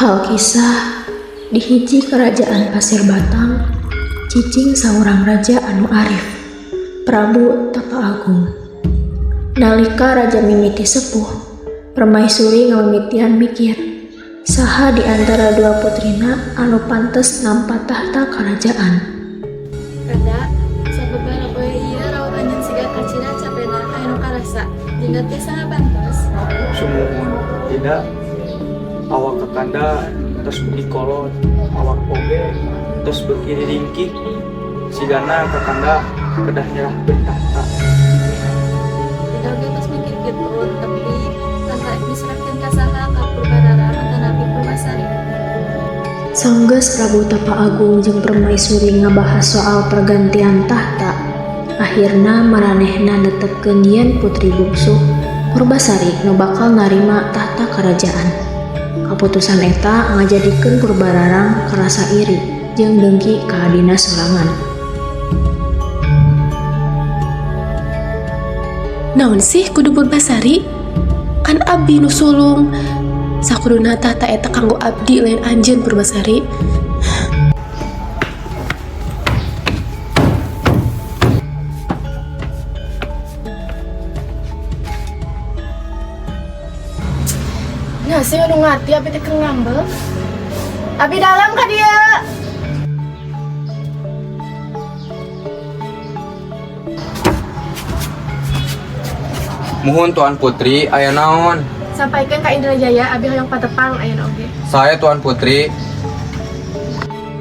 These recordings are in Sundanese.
Alkisah di hiji Kerajaan Pasir Batang, cicing saurang raja anu arif, Prabu Tapa Agung. Nalika raja mimiti sepuh, permaisuri ngamimitian mikir, saha di antara dua putrina anu pantes nampa tahta kerajaan. Kanda, sababaraha poe ieu raut anjeun siga kacida capena aya nu karasa. Dinda tiasa ngabantos. Sumuhun, tidak awak kakanda tos beuki kolot, awak oge tos beuki riringkih, sigana kakanda kedah nyerahkeun tahta. Dinda oge tos mikir kitu, tapi tahta diserahkeun ka saha, ka Purbararang atanapi Purbasari? Sanggeus Prabu Tapa Agung jeung permaisuri ngabahas soal pergantian tahta, akhirna maranehna netepkeun yen putri bungsu Purbasari nu bakal narima tahta kerajaan. Kaputusan eta ngajadikeun Purbararang karasa iri jeung dengki ka adina sorangan. Naon sih kudu Purbasari? Kan abdi nu sulung. Sakuduna tahta eta kanggo abdi, lain anjeun, Purbasari. Nah, sih anu ngarti abi teh keur ngambek. Abdi dalem ka dieu. Muhun, Tuan Putri, aya naon? Sampaikan ka Indrajaya, abi hoyong patepang ayeuna oge. Saya, Tuan Putri.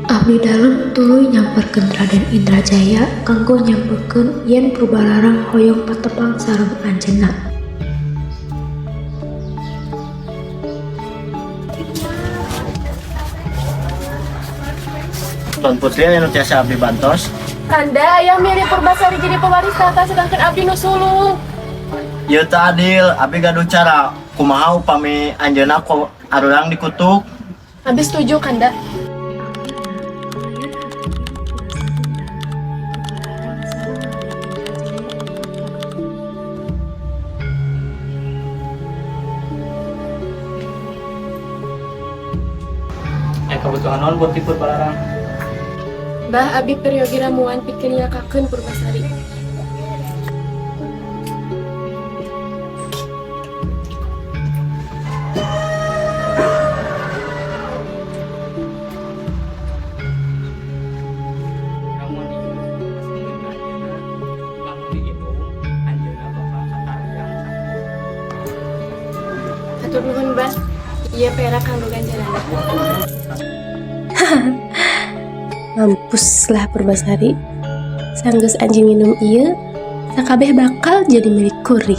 Abdi dalem tuluy nyamperkeun Raden Indrajaya kanggo nyampekeun yen Purbararang hoyong patepang sareng anjeunna. Tuan Putri, anu tiasa abdi bantos? Kanda, aya milih Purbasari jadi pewaris tahta sedangkan abdi nu sulung. Ieu teu adil, abdi gaduh cara. Kumaha upami anjeunna ku arurang dikutuk? Abi setuju, Kanda. Akhirna, kalayan hate pinuh ku rasa dendam, Purbararang sareng Raden Indrajaya ukur ka Aya kabutuhan naon, Putri Purbararang? Bah, abi peryogi ramuan pikeun nyilakakeun Purbasari. Ramuan ieu pasikeun ka anjeunna, lamun diinum anjeunna bakal katarajang sakieu. Hatur nuhun, Bah. Ieu perak kanggo ganjaranna. Mampuslah, Purbasari. Sanggeus anjeun minum ieu, sakabeh bakal jadi milik kuring.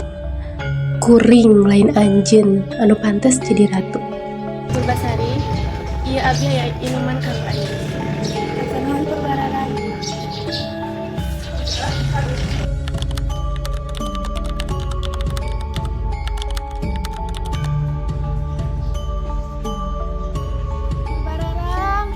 Kuring, lain anjeun anu pantes jadi ratu. Purbasari, ieu abdi aya inuman kanggo anjeun. Hatur nuhun, Purbararang. Purbararang.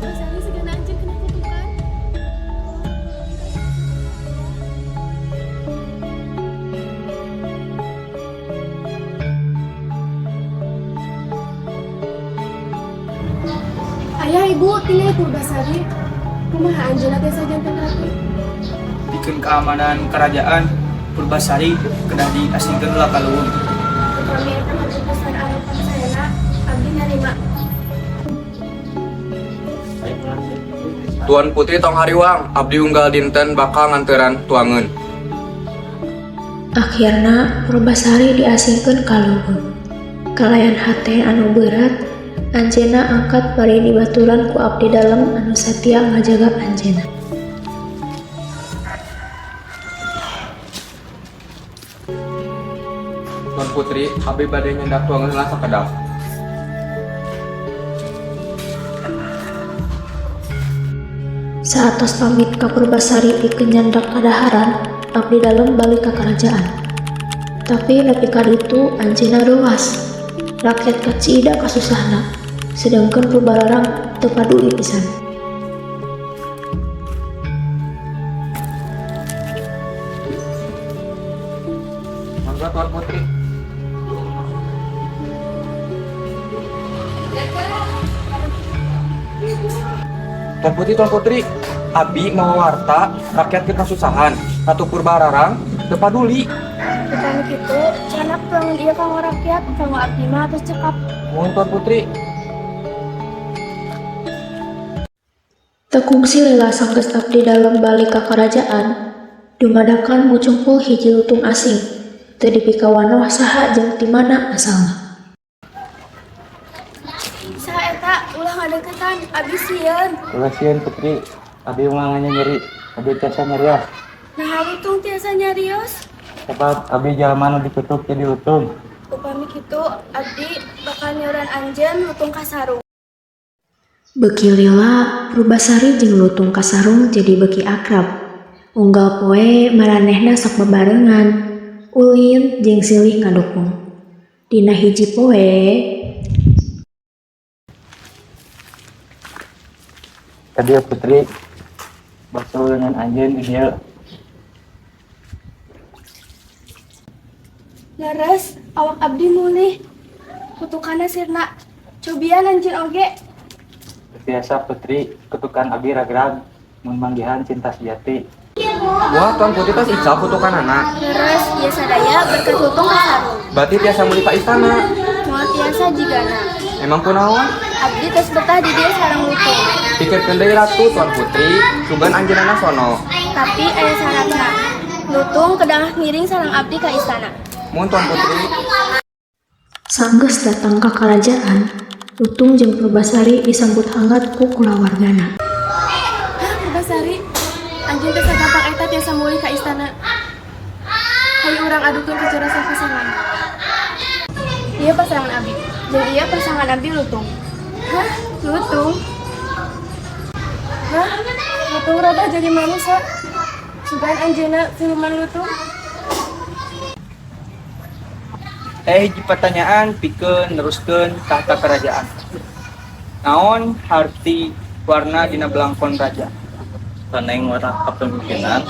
Purbasari, segana anjeun kena kutukan. Ayah, ibu, tinggal Purbasari. Kumaha anjeunna tiasa janten ratu? Pikeun keamanan kerajaan, Purbasari kedah diasingkeun heula ka leuweung. Upami eta keputusan anu pangsaena, abdi narima. Tuan Putri, tong hariwang, abdi unggal dinten bakal nganteran tuangeun. Akhirna Purbasari diasingkeun ka leuweung. Kalayan hate anu berat, anjeunna angkat bari dibaturan ku abdi dalem anu satia ngajaga anjeunna. Tuan Putri, abdi bade nyandak tuangeun heula sakedap. Saatos pamit ka Purbasari pikeun nyandak kadaharan, abdi dalem balik ka kerajaan. Tapi nepi ka ditu anjeunna reuas. Rakyat kacida kasusahna, sedengkeun Purbararang teu paduli pisan. Tuan Putri, Tuan Putri, Abi mawa warta rakyat keur kasusahan. Ratu Purbararang teu paduli. Upami kitu, candak tuangan ieu kanggo rakyat, kanggo abdi mah tos cekap. Mohon, Tuan Putri. Teu kungsi lila sanggeus abdi dalem balik ka karajaan, dumadakan mucungkul hiji lutung asing, teu dipikawanoh saha jeung ti mana asalna. Saha eta? Ulah ngadeukeutan, abdi sieun. Ulah sieun, Putri, abi moal nyeri, abi tiasa nyarios. Naha lutung tiasa nyarios? Sebab abi jalma nu dikutuk jadi lutung. Upami kitu, abdi bakal nyeuran anjeun lutung kasarung. Beuki lila, Purbasari jeung Lutung Kasarung jadi beuki akrab. Unggal poe maranehna sok babarengan, ulin jeung silih ngadukung. Dina hiji poe, Tadi ya, Putri, baso leungeun anjeun di dieu. Leres, awak abdi mulih. Kutukanna sirna. Cobian anjeun oge. Biasa, Putri, kutukan abi ragrag mun manggihan cinta sejati. Wah, Tuan Putri tos ical kutukanana. Leres, ieu sadaya berkat lutung kasarung. Berarti tiasa meuli ka istana. Moal tiasa jigana. Emang kunaon? Abdi tos betah di dieu sareng lutung. Pikirkeun deui ratu, Tuan Putri, sugan anjeunna sono. Tapi aya syaratna. Lutung kedah ngiring sareng abdi ka istana. Mun, Tuan Putri. Sanggeus datang ka karajaan, Lutung jeung Purbasari disambut hangat ku kulawargana. Hah, Purbasari, anjeun teh sagampang eta tiasa mulih ka istana. Hayu urang adukeun kecerasan pasangan. Ieu pasangan abdi. Jeung ieu pasangan abdi, Lutung. Hah, lutung? Hah, lutung robah jadi manusia. Sugan anjeunna siluman lutung. Eh, hiji pertanyaan pikeun neruskeun tahta kerajaan. Naon harti warna dina belangkon raja? Koneng warna kepemimpinan,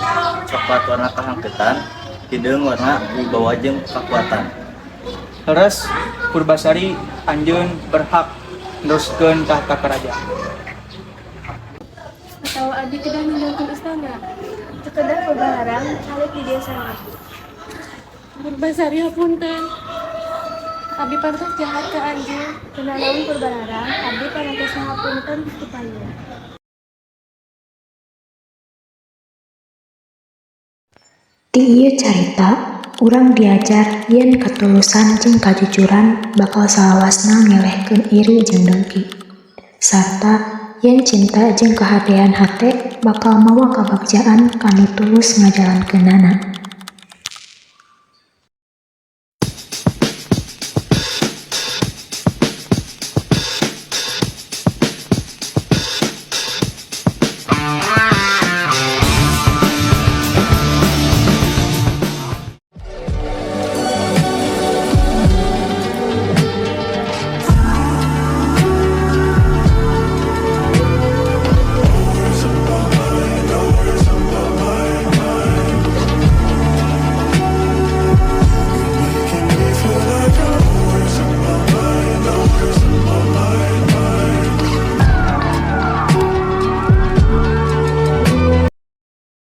coklat warna kahangketan, hideung warna wibawa jeung kakuatan. Leres, Purbasari, anjeun berhak neruskeun tahta kerajaan. Atawa abdi kedah ninggalkeun istana. Teu kedah, Purbararang, calik di dieu sareng abdi. Purbasari, hapunten. Abdi pantas jahat ka anjeun. Teu nanaon, Purbararang, abdi parantos ngahapunten ti payun. Ti ieu carita, urang diajar yen katulusan jeung kajujuran bakal salawasna ngelehkeun iri jeung dengki. Sarta yen cinta jeung kahadean hate bakal mawa kabagjaan ka nu tulus ngajalankeunana.